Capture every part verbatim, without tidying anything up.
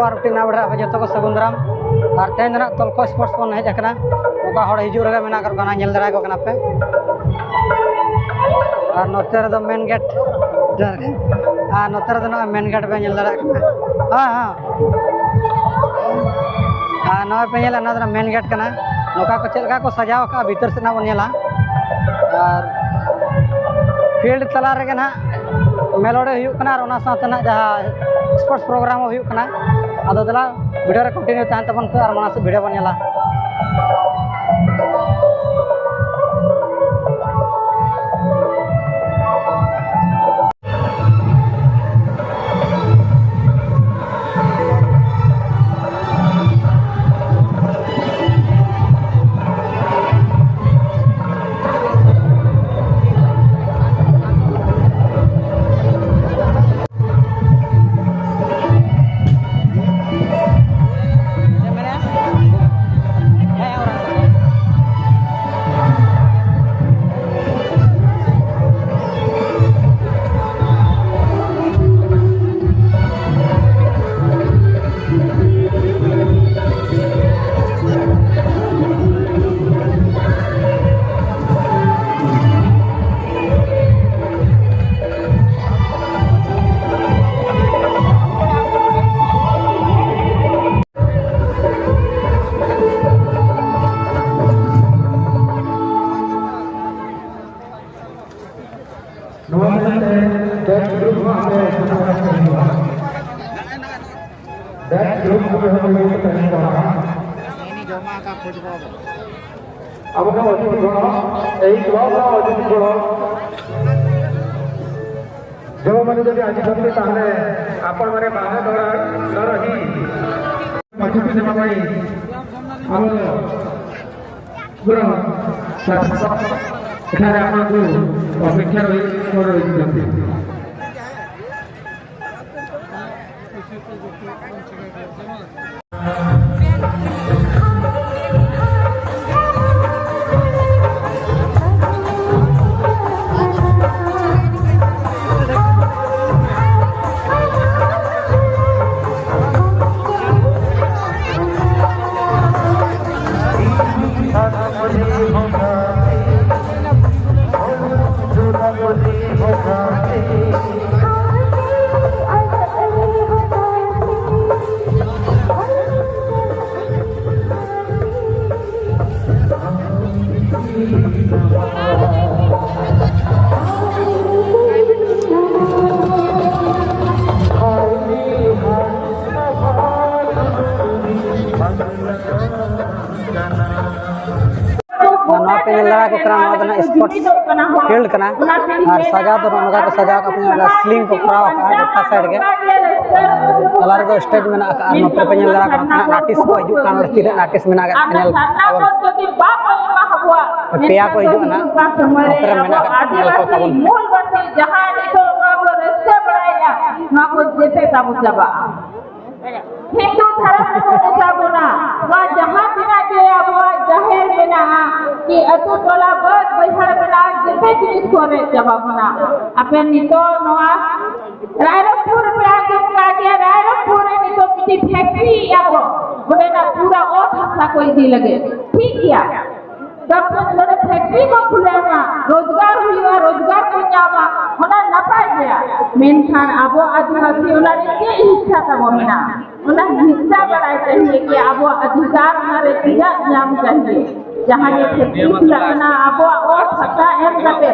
ᱟᱨ ᱢᱤᱫᱴᱤᱡ ᱱᱟᱣᱟ video ᱨᱮ ᱟᱯᱮ ᱡᱚᱛᱚ ᱠᱚ ᱥᱟᱹᱜᱩᱱ ᱫᱟᱨᱟᱢ᱾ ᱟᱨ ᱛᱮᱦᱮᱧ ᱫᱚ ᱱᱟᱜ ᱛᱚᱞᱠᱚ ᱥᱯᱳᱨᱴᱥ ᱵᱚᱱ ᱦᱮᱡ ᱟᱠᱟᱱᱟ᱾ ᱚᱠᱟ ᱦᱚᱲ ᱦᱤᱡᱩᱜ ᱨᱮᱜᱮ ᱢᱮᱱᱟᱜ ᱟᱠᱟᱫ ᱠᱚᱣᱟ, ᱧᱮᱞ ᱫᱟᱲᱮᱭᱟᱠᱚ ᱠᱟᱱᱟ ᱯᱮ᱾ ᱟᱨ ᱱᱚᱛᱮ ᱨᱮᱫᱚ ᱢᱮᱱ ᱜᱮᱴ, ᱟᱨ ᱱᱚᱛᱮ ᱨᱮᱫᱚ ᱱᱚᱜᱼᱚᱭ ᱢᱮᱱ ᱜᱮᱴ ᱯᱮ ᱧᱮᱞ ᱫᱟᱲᱮᱭᱟᱜ ᱠᱟᱱᱟ᱾ ᱦᱮᱸ, ᱦᱮᱸ᱾ ᱟᱨ ᱱᱚᱜᱼᱚᱭ ᱯᱮ ᱧᱮᱞᱟ, ᱱᱚᱣᱟ ᱫᱚ ᱢᱮᱱ ᱜᱮᱴ ᱠᱟᱱᱟ᱾ ᱱᱚᱝᱠᱟ ᱠᱚ ᱪᱮᱫ ᱞᱮᱠᱟ ᱠᱚ ᱥᱟᱡᱟᱣ ᱟᱠᱟᱫᱼᱟ, ᱵᱷᱤᱛᱟᱹᱨ ᱥᱮᱫ ᱱᱟᱜ ᱵᱚᱱ ᱧᱮᱞᱟ᱾ ᱟᱨ ᱯᱷᱤᱞᱰ ᱛᱟᱞᱟ ᱨᱮᱜᱮ ᱱᱟᱜ ᱢᱮᱞᱳᱰᱤ ᱦᱩᱭᱩᱜ ᱠᱟᱱᱟ ᱟᱨ ᱚᱱᱟ ᱥᱟᱶᱛᱮ ᱱᱟᱜ ᱡᱟᱦᱟᱸ ᱥᱯᱳᱨᱴᱥ ᱯᱨᱳᱜᱨᱟᱢ ᱦᱚᱸ ᱦᱩᱭᱩᱜ ᱠᱟᱱᱟ᱾ ᱟᱫᱚ ᱫᱮᱞᱟ, video ᱨᱮ continue ᱛᱟᱦᱮᱱ ᱛᱟᱵᱚᱱ ᱯᱮ ᱟᱨ ᱢᱟᱲᱟᱝ ᱥᱮᱫ video ᱵᱚᱱ ᱧᱮᱞᱟ᱾ ᱱᱚᱣᱟ ᱞᱟᱹᱜᱤᱫ ᱛᱮ ᱵᱮᱪ ᱜᱨᱩᱯ ᱦᱚᱸ ᱟᱯᱮ ᱥᱟᱯᱲᱟᱣ ᱠᱟᱛᱮ ᱦᱩᱭᱩᱜᱼᱟ᱾ ᱵᱮᱪ ᱜᱨᱩᱯ ᱟᱯᱮ ᱦᱚᱸ ᱞᱟᱹᱭ ᱠᱟᱛᱮ ᱦᱩᱭᱩᱜᱼᱟ᱾ ᱟᱵᱚ ᱠᱚ ᱚᱛᱤᱛᱷᱤ ᱜᱚᱲᱚ, ᱮᱭ ᱠᱞᱟᱵᱽ ᱨᱮᱱᱟᱜ ᱚᱛᱤᱛᱷᱤ ᱜᱚᱲᱚ᱾ ᱡᱮᱢᱚᱱ ᱢᱟᱱᱮ ᱡᱩᱫᱤ ᱟᱹᱰᱤ ᱡᱟᱹᱥᱛᱤ ᱛᱟᱦᱞᱮ ᱟᱯᱚᱱ ᱢᱟᱱᱮ ᱵᱟᱦᱟ ᱫᱚᱲᱟ, ᱫᱚᱲᱟ ᱦᱤ᱾ ᱯᱟᱪᱷᱮ ᱯᱟᱪᱷᱮ ᱵᱟᱵᱟᱭ, ᱟᱵᱚ ᱫᱚ ᱯᱩᱨᱟᱹ ᱮᱠᱷᱟᱱ ᱟᱯᱚᱱ ᱠᱚ ᱚᱯᱮᱠᱷᱟ ᱨᱮ ᱦᱩᱭᱩᱜ, ᱨᱮ ᱦᱩᱭᱩᱜ ᱠᱟᱱᱟ᱾ ᱟᱨ ᱱᱚᱣᱟ ᱯᱮ ᱧᱮᱞ ᱫᱟᱲᱮᱭᱟᱠᱚ ᱠᱟᱱᱟ, ᱱᱚᱣᱟ ᱫᱚ ᱱᱟᱦᱟᱜ sports field ᱠᱟᱱᱟ᱾ ᱟᱨ ᱥᱟᱡᱟᱣ ᱫᱚ ᱱᱚᱜᱼᱚ ᱱᱚᱝᱠᱟ ᱠᱚ ᱥᱟᱡᱟᱣ ᱠᱟᱜ ᱛᱟᱵᱚᱱᱟ, wrestling ᱠᱚ ᱠᱚᱨᱟᱣ ᱟᱠᱟᱫᱼᱟ ᱜᱚᱴᱟ side ᱜᱮ᱾ ᱟᱨ ᱛᱟᱞᱟ ᱨᱮᱫᱚ stage ᱢᱮᱱᱟᱜ ᱟᱠᱟᱫᱼᱟ᱾ ᱟᱨ ᱱᱚᱛᱮ ᱯᱮ ᱧᱮᱞ ᱫᱟᱲᱮᱭᱟᱜ ᱠᱟᱱᱟ, ᱱᱟᱦᱟᱜ artist ᱠᱚ ᱦᱤᱡᱩᱜ ᱠᱟᱱᱟ, ᱱᱚᱰᱮ ᱛᱤᱱᱟᱹᱜ artist ᱢᱮᱱᱟᱜ ᱟᱠᱟᱫ ᱠᱚᱣᱟ, ᱧᱮᱞ ᱛᱟᱵᱚᱱ᱾ ᱯᱮᱭᱟ ᱠᱚ ᱦᱤᱡᱩᱜᱼᱟ ᱱᱟᱦᱟᱜ, ᱱᱚᱛᱮ ᱨᱮ ᱢᱮᱱᱟᱜ ᱟᱠᱟᱫ ᱠᱚᱣᱟ, ᱧᱮᱞ ᱠᱚ ᱛᱟᱵᱚᱱ᱾ ᱡᱟᱦᱟᱸ ᱱᱤᱛᱚᱜ ᱱᱚᱣᱟ ᱵᱚ ᱨᱟᱹᱥᱠᱟᱹ ᱵᱟᱲᱟᱭᱮᱫᱼᱟ, ᱱᱚᱣᱟ ᱠᱚ ᱡᱮᱛᱮ ᱛᱟᱵᱚ ᱪᱟᱵᱟᱜᱼᱟ᱾ ᱦᱤᱱᱫᱩ ᱫᱷᱚᱨᱚᱢ ᱨᱮᱠᱚ ᱢᱮᱛᱟ ᱵᱚᱱᱟ, ᱱᱚᱣᱟ ᱡᱟᱦᱟᱸ ᱛᱤᱱᱟᱹᱜ ᱜᱮ ᱟᱵᱚᱣᱟᱜ ᱡᱟᱦᱮᱨ ᱢᱮᱱᱟᱜᱼᱟ, ᱠᱤ ᱟᱹᱛᱩ ᱴᱚᱞᱟ ᱵᱟᱹᱫᱽ ᱵᱟᱹᱭᱦᱟᱹᱲ ᱢᱮᱱᱟᱜᱼᱟ, ᱡᱚᱛᱚ ᱡᱤᱱᱤᱥ ᱠᱚ ᱨᱮᱡ ᱪᱟᱵᱟ ᱵᱚᱱᱟ᱾ ᱟᱯᱮ ᱱᱤᱛᱚᱜ ᱱᱚᱣᱟ ᱨᱟᱭᱨᱚᱝᱯᱩᱨ ᱯᱮ ᱟᱸᱡᱚᱢ ᱠᱟᱜ ᱜᱮᱭᱟ, ᱨᱟᱭᱨᱚᱝᱯᱩᱨ ᱨᱮ ᱱᱤᱛᱚᱜ ᱢᱤᱫᱴᱤᱡ factory ᱮᱫᱼᱟ ᱠᱚ, ᱚᱸᱰᱮᱱᱟᱜ ᱯᱩᱨᱟᱹ ᱚᱛ ᱦᱟᱥᱟ ᱠᱚ ᱤᱫᱤ ᱞᱟᱹᱜᱤᱫ, ᱴᱷᱤᱠ ᱜᱮᱭᱟ᱾ ᱛᱟᱨᱯᱚᱨ ᱱᱚᱰᱮ factory ᱠᱚ ᱠᱷᱩᱞᱟᱹᱣ ᱢᱟ, ᱨᱳᱡᱽᱜᱟᱨ ᱦᱩᱭᱩᱜᱼᱟ, ᱨᱳᱡᱽᱜᱟᱨ ᱠᱚ ᱧᱟᱢᱟ, ᱚᱱᱟ ᱱᱟᱯᱟᱭ ᱜᱮᱭᱟ᱾ ᱢᱮᱱᱠᱷᱟᱱ ᱟᱵᱚ ᱟᱹᱫᱤᱵᱟᱹᱥᱤ ᱚᱱᱟ ᱨᱮ ᱪᱮᱫ ᱦᱤᱥᱥᱟ ᱛᱟᱵᱚ ᱢᱮᱱᱟᱜᱼᱟ? ᱚᱱᱟ ᱦᱤᱥᱥᱟ ᱵᱟᱲᱟᱭ ᱪᱟᱹᱦᱤᱭᱮ ᱠᱤ ᱟᱵᱚᱣᱟᱜ ᱚᱫᱷᱤᱠᱟᱨ ᱚᱱᱟ ᱨᱮ ᱪᱮᱫᱟᱜ ᱧᱟᱢ ᱪᱟᱹᱦᱤᱭᱮ? ᱡᱟᱦᱟᱸ ᱜᱮ factory ᱠᱷᱩᱞᱟᱹᱜ ᱠᱟᱱᱟ, ᱟᱵᱚᱣᱟᱜ ᱚᱛ ᱦᱟᱥᱟ ᱮᱢ ᱠᱟᱛᱮ᱾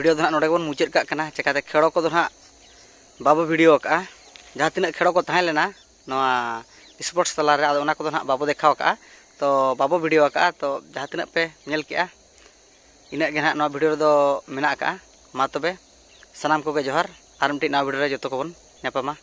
ᱵᱷᱤᱰᱤᱭᱳ ᱫᱚ ᱱᱟᱦᱟᱜ ᱱᱚᱰᱮ ᱜᱮᱵᱚᱱ ᱢᱩᱪᱟᱹᱫ ᱠᱟᱜ ᱠᱟᱱᱟ᱾ ᱪᱮᱠᱟᱛᱮ ᱠᱷᱮᱲᱚ ᱠᱚᱫᱚ ᱱᱟᱦᱟᱜ ᱵᱟᱵᱚ ᱵᱷᱤᱰᱤᱭᱳ ᱟᱠᱟᱜᱼᱟ᱾ ᱡᱟᱦᱟᱸ ᱛᱤᱱᱟᱹᱜ ᱠᱷᱮᱲᱚ ᱠᱚ ᱛᱟᱦᱮᱸ ᱞᱮᱱᱟ ᱱᱚᱣᱟ ᱥᱯᱳᱨᱴᱥ ᱛᱟᱞᱟᱨᱮ, ᱟᱫᱚ ᱚᱱᱟ ᱠᱚᱫᱚ ᱱᱟᱦᱟᱜ ᱵᱟᱵᱚ ᱫᱮᱠᱷᱟᱣ ᱟᱠᱟᱜᱼᱟ᱾ ᱛᱚ ᱵᱟᱵᱚ ᱵᱷᱤᱰᱤᱭᱳ ᱟᱠᱟᱜᱼᱟ᱾ ᱛᱚ ᱡᱟᱦᱟᱸ ᱛᱤᱱᱟᱹᱜ ᱯᱮ ᱧᱮᱞ ᱠᱮᱜᱼᱟ, ᱤᱱᱟᱹᱜ ᱜᱮ ᱱᱟᱦᱟᱜ ᱱᱚᱣᱟ ᱵᱷᱤᱰᱤᱭᱳ ᱨᱮᱫᱚ ᱢᱮᱱᱟᱜ ᱟᱠᱟᱜᱼᱟ᱾ ᱢᱟ ᱛᱚᱵᱮ ᱥᱟᱱᱟᱢ ᱠᱚᱜᱮ ᱡᱚᱦᱟᱨ, ᱟᱨ ᱢᱤᱫᱴᱤᱡ ᱱᱟᱣᱟ ᱵᱷᱤᱰᱤᱭᱳ ᱨᱮ ᱡᱚᱛᱚ ᱠᱚᱵᱚᱱ ᱧᱟᱯᱟᱢᱟ᱾